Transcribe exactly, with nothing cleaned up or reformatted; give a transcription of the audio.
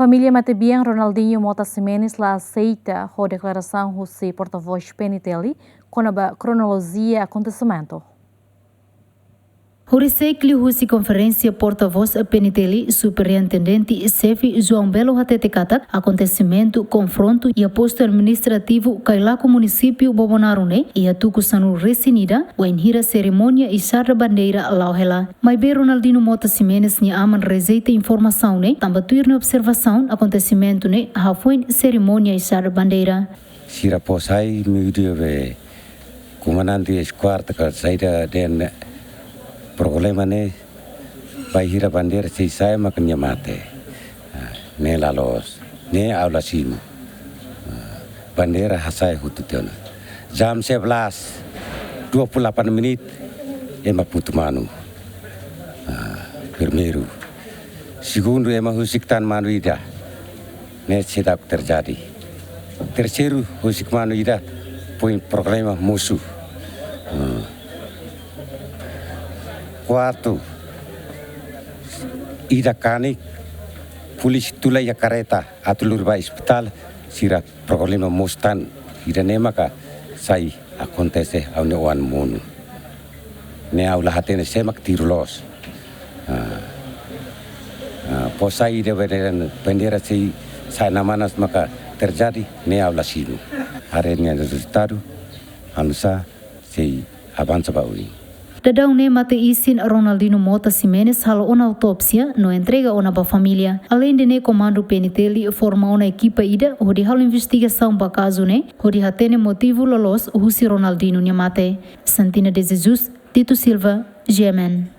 Família matebian Ronaldinho Mota Ximenes la aseita ho deklarasaun husi portavós P N T L kona-ba kronolojia akontesimentu. Horiseik liuhusi konferénsia portavós P N T L, Superintendente Xefe João Belo hatete katak akontesimentu konfrontu iha postu administrativu Cailaco, munisípiu Bobonaro ne'e, iha tuku sanulu-resin-ida, wainhira serimónia izar da bandeira la'o hela. Maibé Ronaldinho Mota Ximenes nia aman rejeita informasaun ne'e, tanba tuir nia observasaun, akontesimentu ne'e hafoin serimónia izar da bandeira. Sira fó sai meiudia be komandante eskuadra ka saida dehan problema ne'e, bainhira bandeira sei sai maka nia mate. Ah, ne'e la loos. Ne'e ha'u la simu. Ah, bandeira hasai hotu tiha ona. Jam sebelas, dua puluh delapan menit, ema butu manu. Ah, primeiru. Segundu, ema husik tan manu ida. Ne'e seidauk terjadi. Terseiru, husik manu ida, foin problema mosu. Hmm. Kuartu, ida kanek, polísia tula iha kareta, atu lori ba ospitál, sira problema mosu tan, ida-ne'e maka sai akontese ha'u-nia oan monu. Ne'e ha'u la hatene sé mak tiru loos. Ah. Ah, fó sai ida bandeira, bandeira sei sai namanas maka terjadi, ne'e ha'u la simu. Haree nia rezultadu, halo sa sei avansa ba oin. Daudaun ne'e mate-isin Ronaldinho Mota Ximenes halo ona autópsia no entrega ona ba família. Aleinde ne'e, Komandu P N T L forma ona ekipa ida hodi halo investigasaun ba kazu ne'e, hodi hatene motivu loloos husi Ronaldinho nia mate. Santina de Jesus, Tito Silva, G M N.